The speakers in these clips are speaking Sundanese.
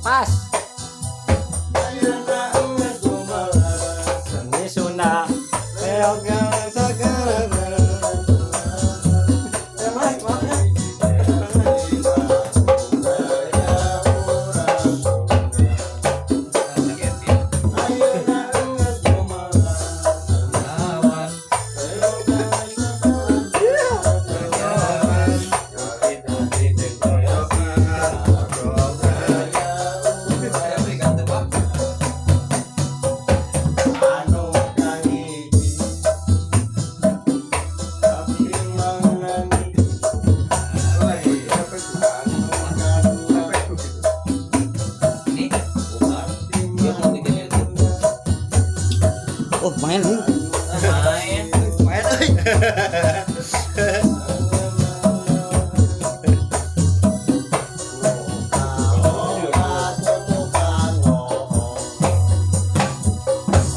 Pas. Ayeuna geus gumelar. Seni Sunda. Reog sakarana. Eh, Mas, maaf ya. Ayeuna geus gumelar. Reog Anu kahiji Abdi Mang Nani, anu kadua Ini Abdi Mang Oh, main. Main. Main euy.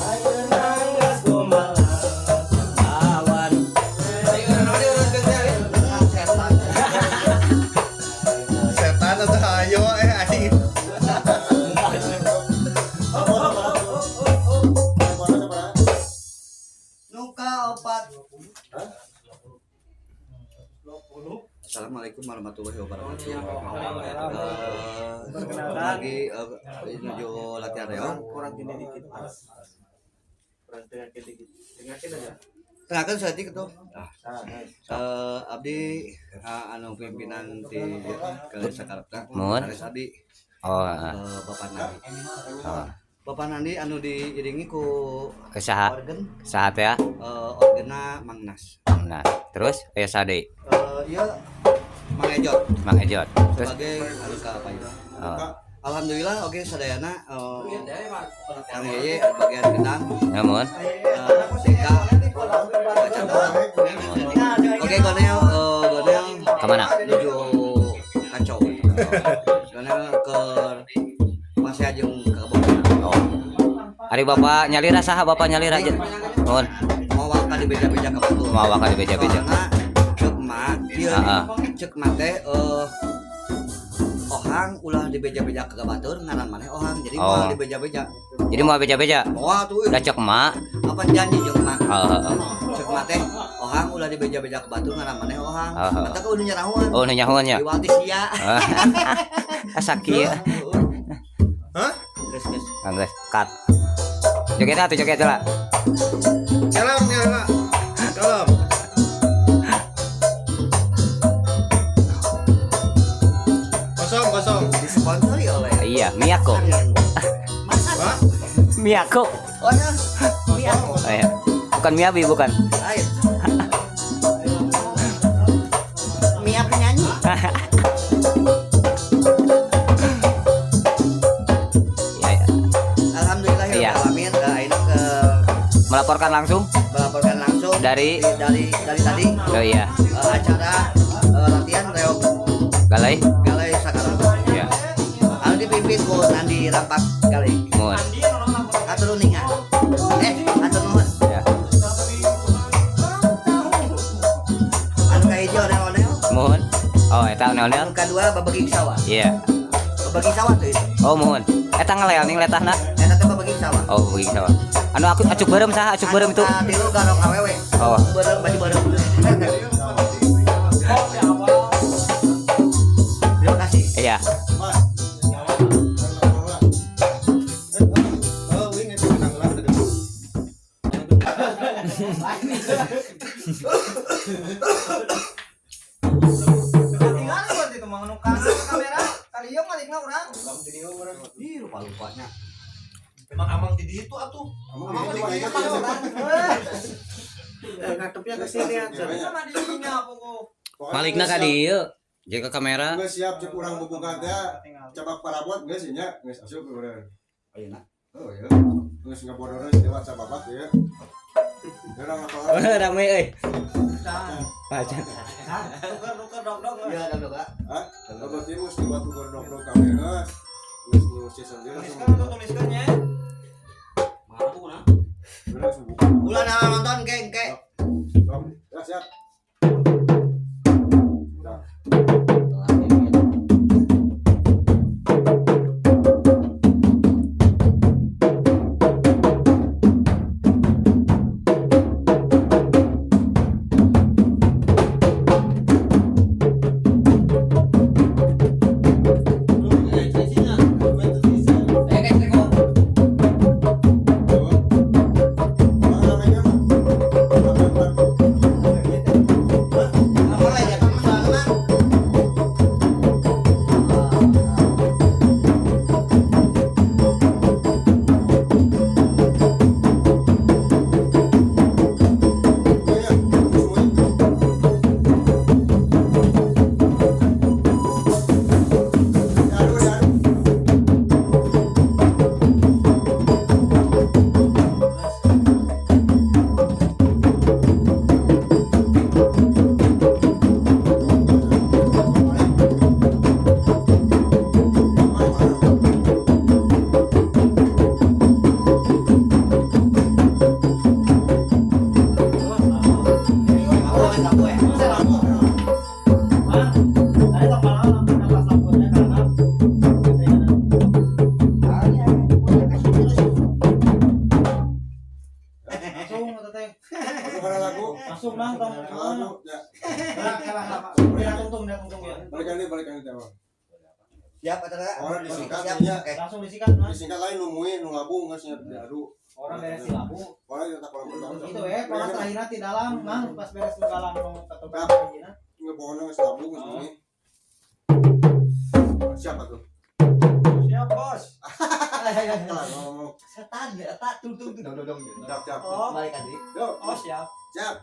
Ayeuna geus gumelar. Lawan. Setan. Setan atau ayo aing. Nu kaopat. Assalamualaikum warahmatullahi wabarakatuh. Lagi menuju latihan reog. Kurang gini dikit. Kurang tengahkin dikit. Tengahkin aja. Tengahkan saeutik tuh. Nah, nice. Abdi anu pimpinan di Galai Sakarepta. Mun. Aris Abdi, Oh, Bapak Nandi. oh. Bapak Nandi anu diiringi ku Saha organ, saha teh ya? Organa Mang Nas. Nah, terus aya sade? Ieu Mang Ejot Mang Ejot. Terus sebagai anu ka payun. Oh. Alhamdulillah, oke, sadayana Kang Yeye bagian gendang, Namun Deka campur. Oke, Gonel, Gonel kemana? Menuju kacau. Gonel ke masih aja ke Bogor. Oh. Ari bapak nyalira saha, bapak nyalira aja? Mohon. Mau ka dibeja-beja ka batur. Mau ka dibeja-beja. Soalna cek mak kieu, cek mak teh ohang ulah dibeja-beja ke batur, ngaran maneh ohang, jadi Oh. moal dibeja-beja. Jadi mau beja-beja. Moal tuh. Udah cek emak. Apa janji jeung mak. Oh, oh, oh. Cek mak teh ohang ulah dibeja-beja ke batur, ngaran maneh ohang. Oh, oh. Mata udah nyerahuan. Oh, nu nyahoan nya. Iwati sia. Asa kieu. Hah? Geus, geus. Geus, cut. Joget atuh, joget lah. Salam ya, Pak. Salam. Kosong, kosong. Disponsori oleh Iya, Miyako. Pak, Miyako. Oh ya, Miyako. Oh, iya. Bukan Miyabi, bukan. Lain. Mia penyanyi. Ya. Alhamdulillah ya alamin, ayeuna ke Melaporkan langsung melaporkan langsung Dari? Dari tadi Oh iya. Acara latihan reog Galai. Galai Sakarepta. Iya. Anu dipimpin ku Nandi Rampak Galai. Mun. Hatur nuhun. Hatur nuhun. Ya. Anu kahiji onel-onel, Mun. Oh, eta onel-onel. anu kadua babeging sawah. Iya. Babeging sawah tuh itu. Oh, muhun. Eta ngelel ning letahna. Eta teh babeging sawah. Oh, begini sawah. Anu aku acuk beureum saha, acuk beureum itu? Anu katilu garong awewe. Oh. Beureum, baju beureum. Terima kasih. Iya. Oh, ini itu menang tadi. Tinggal berarti itu mang nu kamera kali ieu malikna urang. Ih, lupa-lupanya. Emang amang di ditu atuh. Amang di ditu. Ngadepnya ke sini aja. Sama di dinya pokok. Malikna ka dieu. Jaga kamera. Geus siap cek urang bubuka teh cabak parabot geus nya, geus asup urang. Ayeuna. Oh iya. Geus ngabodoreun lewat sababat ya. Urang ngapal. Rame euy. Pacan. Tuker-tuker dog-dog. Iya, dog-dog. Hah? Berarti geus dibatu dog-dog kabeh geus. Geus nu season dia langsung. Tuliskan tuh, tuliskan ya. Urang langsung buka. Ulah nama nonton geng ke. Ya siap. Udah. Disingkat Siap. ya. Oke. Langsung disikat, Mas. Disingkat lain nu mui nu labu geus nya diadu. Orang beres si labu. Orang kita kolam pertama. Gitu pola terakhirna ti dalam, Mang, pas beres nu galang nu ketoprak hijina. Nggak pokoknya geus labu geus mui. Siapa tuh? Siap, Bos. Kelar ngomong. Setan ya, tak tung tung tung dong dong gitu. Siap, siap. Oh. Balik tadi. Yo, Oh, siap. siap.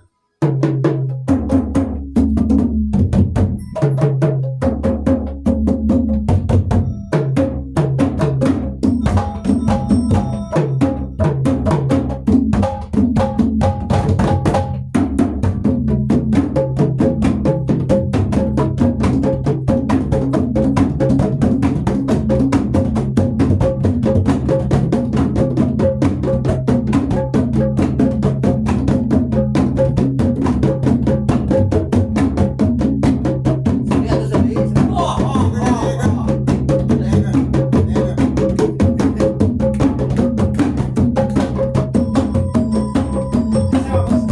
Sedih atau sedih? Oh, oh, oh. Siap, Bos.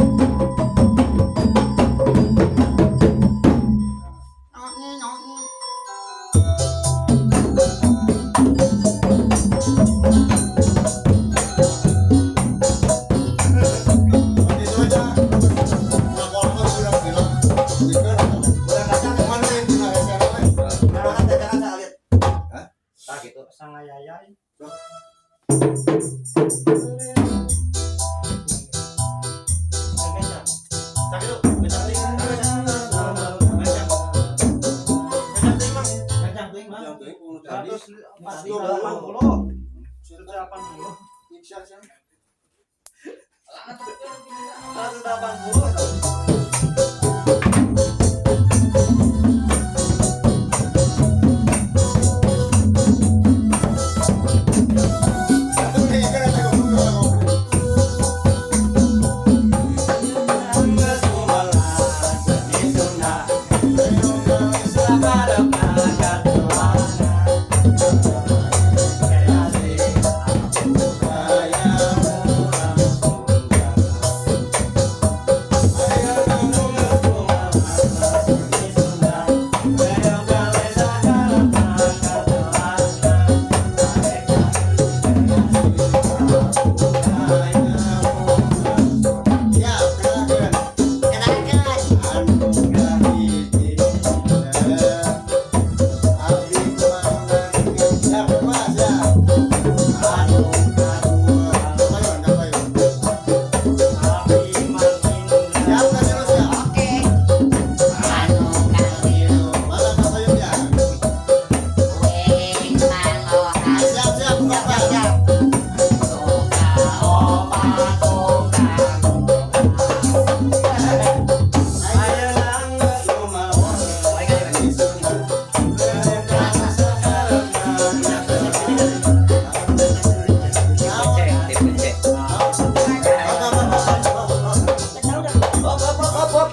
Itu aja. Nah, kalau mah sudah bilang, Kurang kacang, mana yang tidak SRW? kurang kacang, jangan saya lihat. Hah? Tah gitu. Sangayayai. Gancang teuing, Mang. Yang teuing kudu tadi. 180. 180. Nyiksa sih. 180. Satu nih, kan ada ngomong ngomong. Ya, kenalkan. Kenalkan. Oke. Anu katilu, wing malohan. Siap siap. Tuka opat tukang. C, tipe C. Hop hop hop hop hop.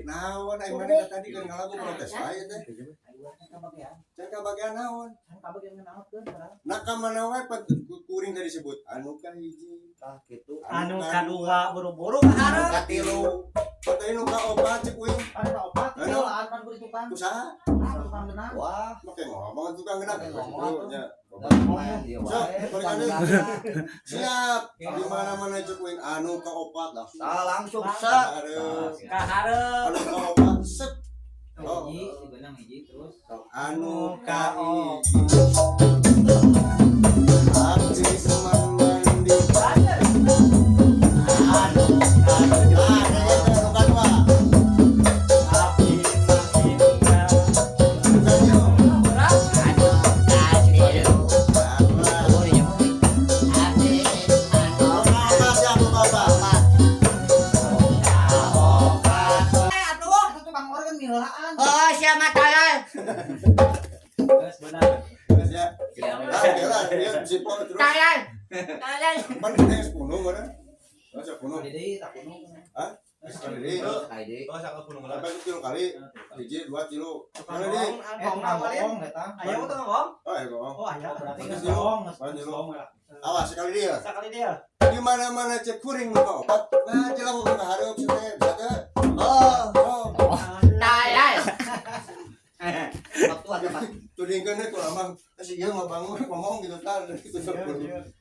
Naon ai mana tadi kan ngalagu protes wae teh. Can kabagian naon? Kabagian ngenaotkeun barang. Nah ka mana wae pat kuring tadi disebut anu ka hiji, Tah gitu. Anu kadua buru-buru Anu kaharep. katilu. Pat anu ka opat cek uing Anu ka opat, Anu. anu pan kudu tukang. kusaha? Tukang genah. Wah. Make ngomong tukang genah. Make ngomong Gitu, nya. Main dia Sok, wae. balik aja. Siap. Di mana-mana cek uing anu ka opat lah. Tah langsung set. Hareup. Kaharep. Anu ka opat set. Oh. Hiji, dibenang hiji terus. Anu ka hiji. Abdi semang mandi. Anu Ah, anu kadua. anu katilu. Abdi malohan. Opat. Atuh tukang organ miheulaan. Oh, siapa tolol? Geus benar. Ya. Terus. Tolol. Tolol. Pan kita yang sepuluh mana? Oh, sepuluh. Kali deui tak kuno. Hah? Sekali deui. Sekali deui. Oh, sak gunung lah. Sampai kilo kali, hiji dua kilo. Mana deui? Eh, tukang bohong eta. Ayo tukang bohong. Oh, ya bohong. Oh, aya berarti geus Geus bohong, geus Pan tilu. bohong lah. Awas sekali deui ya. Sakali dia. Di mana-mana cek kuring muka opat. Nah, jelang muka hareup teh, bisa teh. Oh, Oh, tolol. Waktu ada Pak. Tudingkeun we ku amang. Si ieu ngabangun ngomong gitu tah gitu. Tah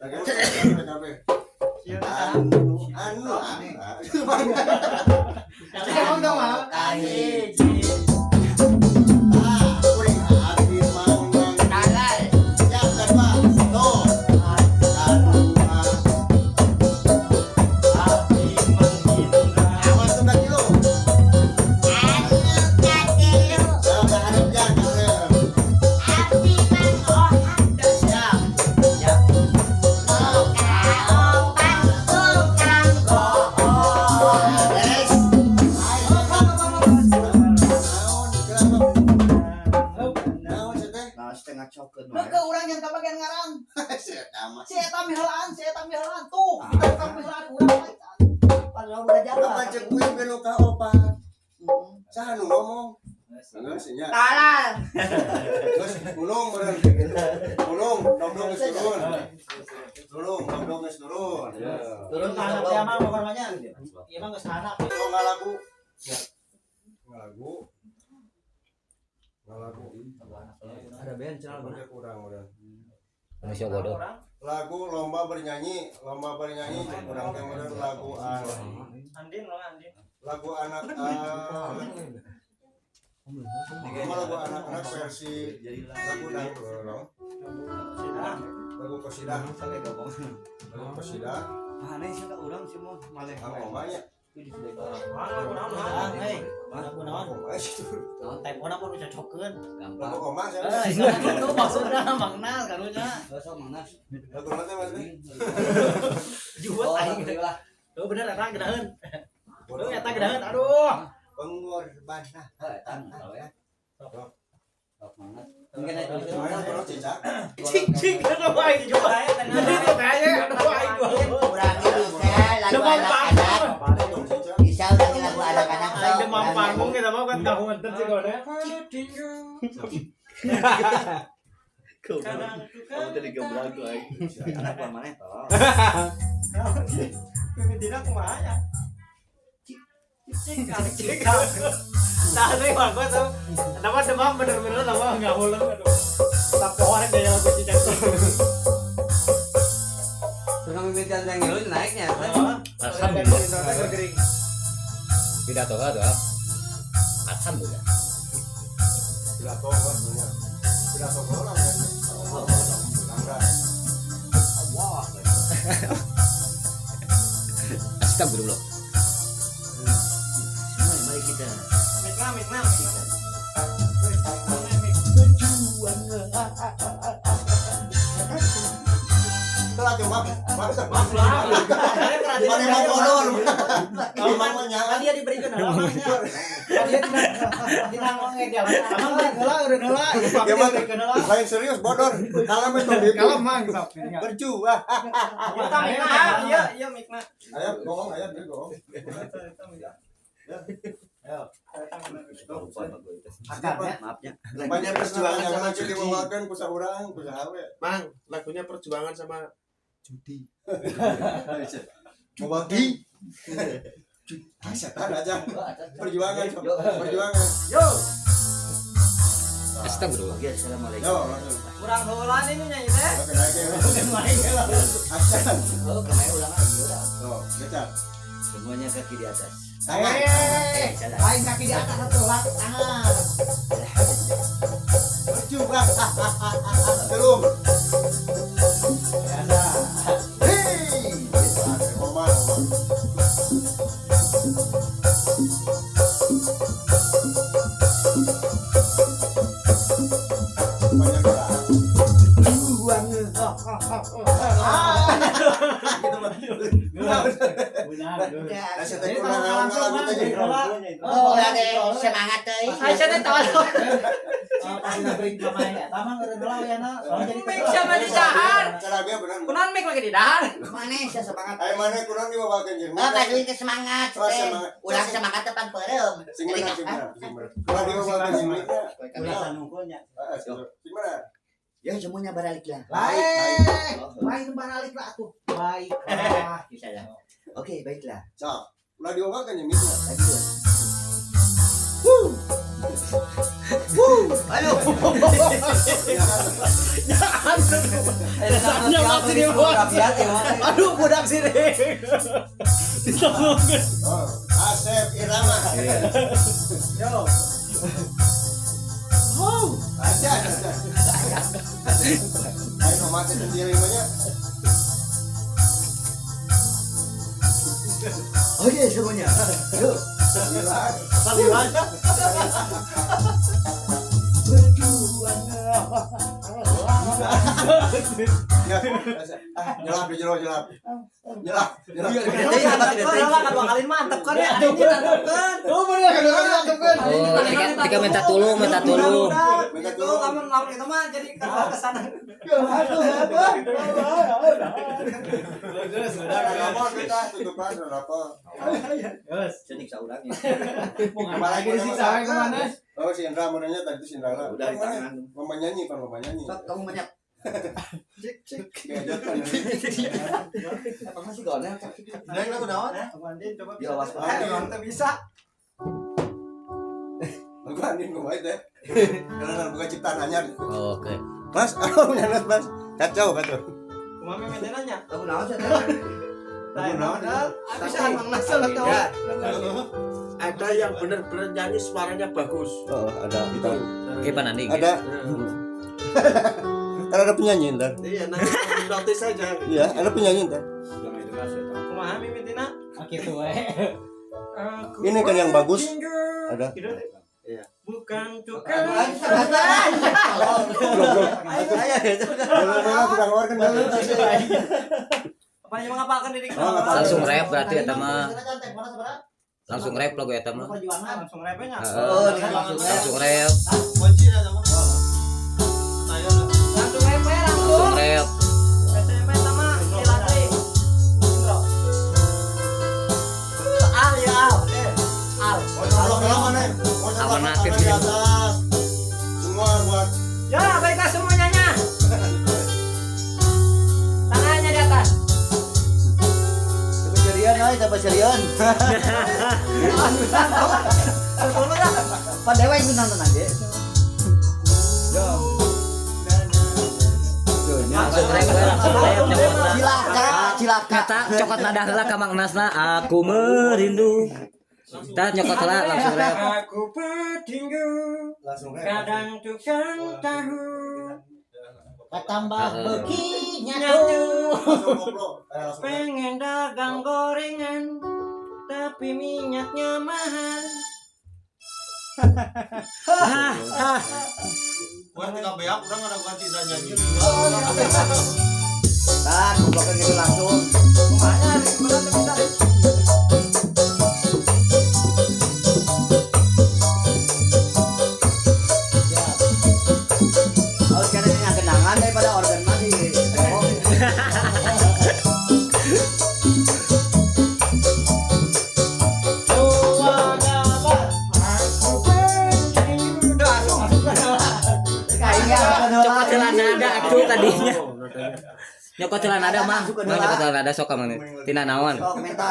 PKB. Anu anu anu. Cek dong mah. Kahiji. Ah, kuring abdi mang nang. Talal. Siap kedua. Tuh. Kadua. Abdi Mang Indra. Awas tunda kilo. Anu katilu. Siap ka hareup ya, ka hareup. Abdi mang ohat. Siap. Nu kaopat tukang goong. Beres. Naon kenapa? Naon sih teh? Nah, setengah cokeun Lu ke urang yang kabagian ngaran. Si eta mah. Si eta miheulaan, si eta miheulaan tuh. Kita tukang miheulaan urang. Padahal udah jalan. Apa cek kuing belo ka opat? Saha nu ngomong? Geus nya. Talal. Geus ulung meureun. Ulung, dogdog geus turun. Tulung, dogdog geus turun. Turun Anak ke dia mah pokoknya. Ieu mah geus anak. Tong ngalagu. Ngalagu. Ngalagu. Ada band channel Udah kurang udah. Manusia bodoh. Lagu lomba bernyanyi cek urang teh meureun lagu an Andin lo Andin. lagu anak ah, Lomba lagu anak-anak versi lagu dangdut, lagu kosidah, lagu kosidah, Aneh sih tak urang sih mau maleh. Kang Omanya, Mana lagu naon naon? Hei, lagu naon? Kang Oma sih itu. Tempo na pun cocokeun. Lagu Gampang. Oma sih. Eh, itu maksudna Mang Nas karunya. Besok Mang Nas. Lagu mana teh Mas? Juhut Oh, aing. lah. Tuh bener eta gedaheun. Tuh eta gedaheun. Aduh. Pengorbanan. Oh, eta tahu ya. Sok Mang Nas. Mungkin ada Lumayan kalau cicak. Cing cing aduh aing jual. Jadi tuh kayaknya aduh aing jual. Urang bisa lagu Demam anak-anak. panggung. Cicak. Bisa urang lagu anak-anak Aing sok. demam panggung kita mau kan tahu enten sih kau Kamu tadi gebrak tuh aing. Anak buah mana toh? Mimitina kumaha ya? Cik Cing. Nah, saya gua tuh nama demam bener-bener nama nggak boleh aduh. Tapi orang gaya lagu cicak. Senang mimpian yang ngilu naiknya. Alhamdulillah. Gering. Pidato tuh. Alhamdulillah. Pidato gua sebenarnya. Pidato gua lah kan. Langgar. Allah. Astagfirullah. Semua mari kita. Mikna mikna. Telah tuh maaf. Maaf. Maaf lah. Mana mau bodor. Emang mah nyala. Kan dia diberikan heula mah nya. Kan dia dina ngomong dia. Emang beureun heula eureun heula. Ya, Mang. Diberikan heula. Lain serius bodor. Kalem itu di. Kalau mang sok. Berjuang. Kita mikna, iya iya mikna. Ayo bohong, ayo dia bohong. Maafnya. Banyak perjuangan yang lagi dibawakan ku saurang, ku saha we. Mang, lagunya perjuangan sama judi. Mewakili. Ah, setan aja. Perjuangan, sob. Perjuangan. Yo, Astagfirullah. Oke, assalamualaikum. Yo, langsung. kurang heulaan ini nyanyi teh. Oke, naik ya. Action. Oh, kemarin ulang lagi udah. Tuh, gecar. Semuanya kaki di atas. Tangan. Eh, salah. Lain kaki di atas satu lah tangan. Berjuang. Belum. Biasa. Hei. Oma, oma. Banyak gerak. Gitu mah. Benar. Nah, saya teh kurang ngalamin lagu teh. Oh, ulah teh semangat teuing. Aisyah teh tolong. Mik sama di dahar. Cara dia benar. Kunaon mik lagi di dahar? Mana sih semangat? Ayo mana kurang dibawakeun jeung. Oh, kaduin ke semangat Oh, teh. semangat. Ulah semangat depan peureum. Sing mana sing mana? Sing mana? Kurang dibawakeun jeung mic-nya. Heeh, sing mana? Ya semuanya baliklah. Lain, lain balik lah tuh. Baiklah. Bisa lah. Oke, baiklah. Sok. Ulah dibawakeun jeung mic-nya. Lagi dua. Ayo. Rasanya masih di bawah. Aduh, budak sini. Ditolongin. Oh, Asep Irama. Yo. Aja, aja. Ayo mati sendiri banyak. Oke semuanya. Yuk. Ya, nyelap di jero nyelap. Nyelap, nyelap. Kedua kali mantep kan ya. Ini mantep kan. Oh, bener kedua kali mantep kan. Oh, tika minta tolong, minta tolong. Minta Itu tolong. lamun lamun itu mah jadi kesana. Rapor kita tutupan rapor. Terus. Cenik saurang ya. Mau lagi disiksa kemana? Oh, si Indra mau nanya tadi si Indra lah. Udah di tangan. Mama nyanyi, Pak, mama nyanyi. Sok kamu banyak. Cik cik. Kayak Apa masih gonel? Dari lagu naon? Andin coba. Dia awas Eh, bisa. Lagu Andin gue baik deh. Karena buka ciptaan anyar. Oke. Mas, aku nyanyi Mas. Kacau, kacau. Kumaha meme nanya? Lagu naon sih? Lagu naon? Bisa Mang Nasel atau Ada yang benar-benar nyanyi suaranya bagus. Oh, ada itu. Oke, Pak Nandi. Ada. Kan ada penyanyi ntar. Iya, nanti notice saja. Iya, ada penyanyi ntar. Kumaha mimitina? Oke tuh eh. Ini kan yang bagus. Ada. Iya. Bukan tukang. Belum, belum. Belum, belum, sudah keluar kan dulu. Apa yang mengapalkan diri Oh, ngapalkan. Langsung rap berarti eta mah. Langsung rap lagu eta mah. Perjuangan. Langsung rapnya. Heeh. Langsung rap, Kunci ya sama. Langsung rap ya langsung. langsung rap. SMP sama dilatih. Indro. Al ya al. Al. Mau colok mana? Mau colok Aman aktif di atas. Semua buat Ya, baiklah semuanya. Tangannya di atas. Coba serian euy, coba serian. Sepuluh dah. Pak Dewa yang nonton aja. Langsung rap, langsung rap nyokotna. Cilaka, cilaka. Kata cokot nada heula ka Mang Nasna, aku merindu. Tah nyokot heula langsung rap. Aku petinggu, langsung rap. kadang tukang tahu. Tambah bekinya Nyatu, Langsung koplo. Eh, langsung rap. pengen dagang gorengan, tapi minyaknya mahal. Gua tinggal beak, urang ada ganti nyanyi. Tah, goblokan gitu langsung. Kumanya, bener bisa. Siap. Oh, sekarang yang kenangan daripada organ mah di tembok. Kayaknya Cokot heula nada atuh tadinya. Nyokot heula nada mah. Mah nyokot heula nada sok ka mana? Tina naon? Sok minta.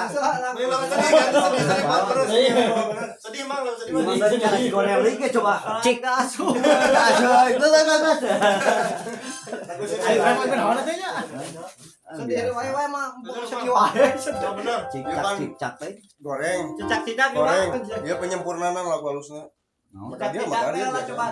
Sedih mang, sedih mang. Cara si goreng lagi coba. Cik. Asu. Asu. Betul betul. Ayo kan lagu naon teh nya? Sedih wae wae mah sedih wae. Bener. Cicak cicak teh. Goreng. Cicak-cicak Goreng. Dia penyempurnaan lagu halusnya. Maka dia maka dia lah coba.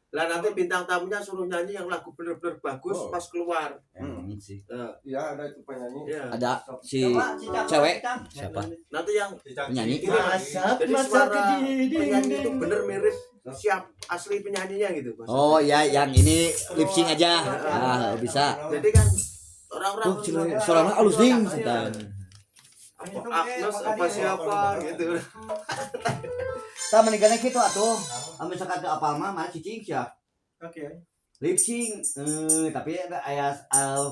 Lah nanti bintang tamunya suruh nyanyi yang lagu bener-bener bagus Oh. pas keluar. Emang sih. Iya, ada itu penyanyi. Iya. Ada si Coba cicak. cewek. cicak. Siapa? Nanti yang Penyanyi. ini Mas. Jadi suara penyanyi itu bener mirip siap asli penyanyinya gitu, Mas. Oh ya, yang ini lip sync aja. Ah, bisa. Jadi kan orang-orang Tuh, cina, suaranya halus ding, setan. Apa Agnes apa siapa gitu. Tah menikahnya gitu atuh. Ame misalkan teu apal mah mah cicing sia. Oke. Lip sync tapi ada aya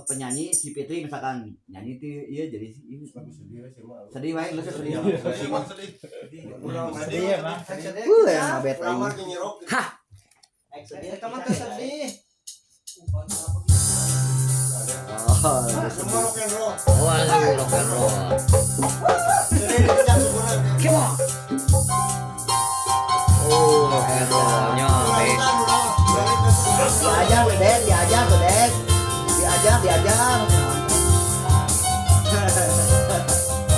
penyanyi si Fitri misalkan nyanyi ti ieu jadi ieu Lagu sedih sih mah. sedih wae geus sedih. Kurang Sedih ya, Mang. Yang mabet Kurang aing. mah nyirok. Sedih kamu tuh sedih. Oh, Semua rock and roll. Waduh, rock and roll. Jadi cicak syukuran. Come on. Oh, rock diajar.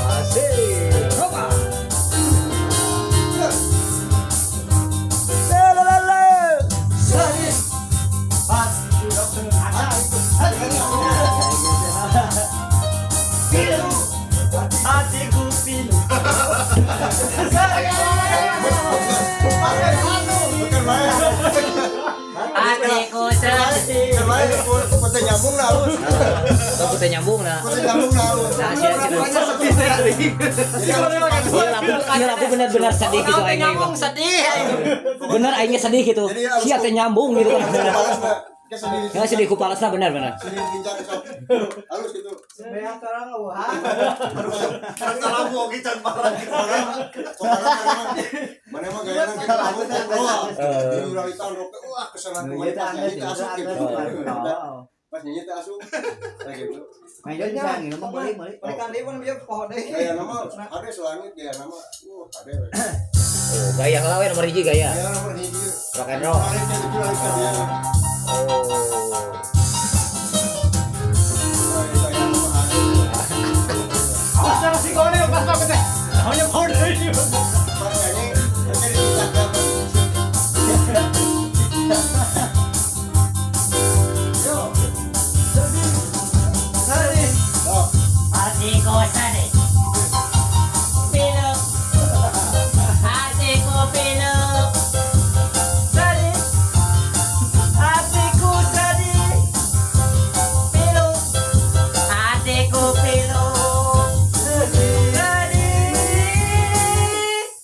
Asik. Coba. Hatiku pilu. Bukan main. Hatiku sedih. Bukan main, putih nyambung lah halus. Putih nyambung lah. Putih nyambung lah halus. Nah, iya lagu benar-benar sedih gitu aing. Nyambung sedih. Bener aingnya sedih gitu. Sia teh nyambung gitu kan. Ya sedih ku palasna benar-benar. Sedih bincang sok. Halus gitu. Sebeah orang eueuhan. Salah oge can parah. Mana mah gayana gitu lagu rock. Di ruritan rock wah kesana kumaha pas nyanyi teh asup gitu. Pas nyanyi teh asup. Kayak gitu. Main bisa ngomong meuli meuli. Mereka deui mun bieu poho deui. Gaya nama ade selangit gaya nama. Wah, ade. Oh, gaya heula we nomor 1 gaya. Gaya nomor 1. Rock and roll. Oh. Awas si gone pas apa teh. Hanya poho deui. Pas nyanyi, nyanyi dicakap. Yo. Sedih. Oh. Hatiku sedih. Pilu. Hatiku pilu. Sedih. Hatiku sedih. Pilu. Hatiku pilu. Sedih.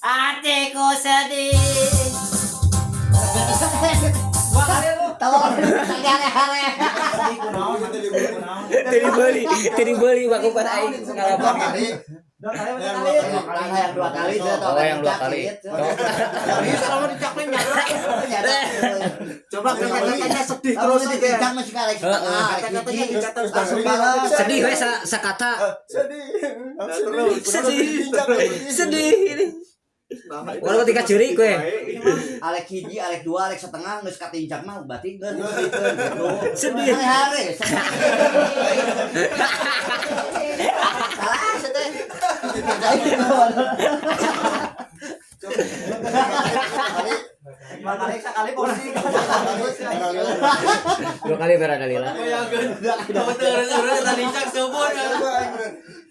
Hatiku sedih. Dua kali lu. Tolong hare-hare. Sedih kunaon, sedih kunaon. Teu dibeli baku kan aing pengalaman. Dua kali dua kali. Yang dua kali Oh, yang dua kali. Jadi selama dicakling nyadar. Coba kata-katanya sedih terus terus dicincang masih karek setengah. Kata-katanya dicatat langsung Sedih we sakata. Sedih. Sedih. Sedih ini. Walau ketika curi gue. Alek hiji, alek dua, alek setengah geus katincak mah berarti geus gitu. Sedih. Hare-hare. Salah sedih. Dua kali sekali posisi. Dua kali Vera Dalila.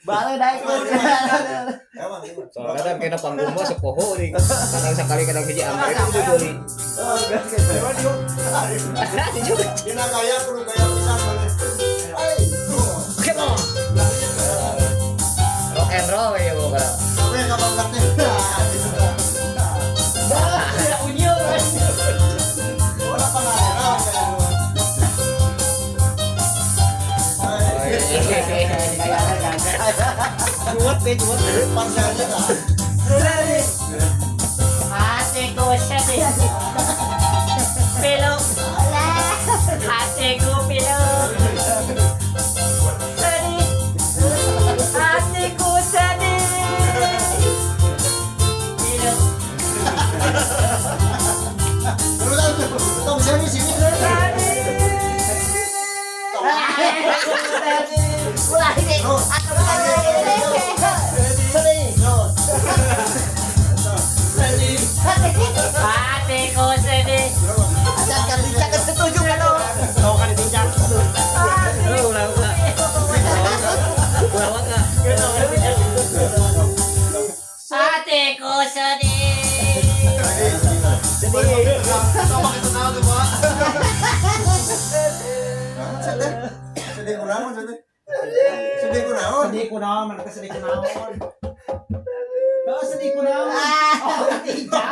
Bale daek. Soalnya kan kena panggung mah sepoho nih. Kadang sekali kadang hiji anggrek itu dibeli. Dina gaya kudu gaya pisan maneh. Come on. Rock and roll ya pokoknya. Sampai kapan teh. Ya unyil. Ora pangarera Cuet deh, cuet. Parsialnya lah. Hatiku sedih. Pilu. Hatiku pilu. Sedih. Hatiku sedih. Pilu. Terus tong sini sini. Ulah ini. Sedih. Hatiku sedih. Acan kan dicak setuju kan. Tahu kan ditincak. Ulah ulah. Ulah waka. Hatiku sedih. Sedih. Sedih kunaon sedih. Sedih kunaon. Sedih kunaon, mana teh sedih kunaon. Oh, sedih kunaon. Oh, tidak.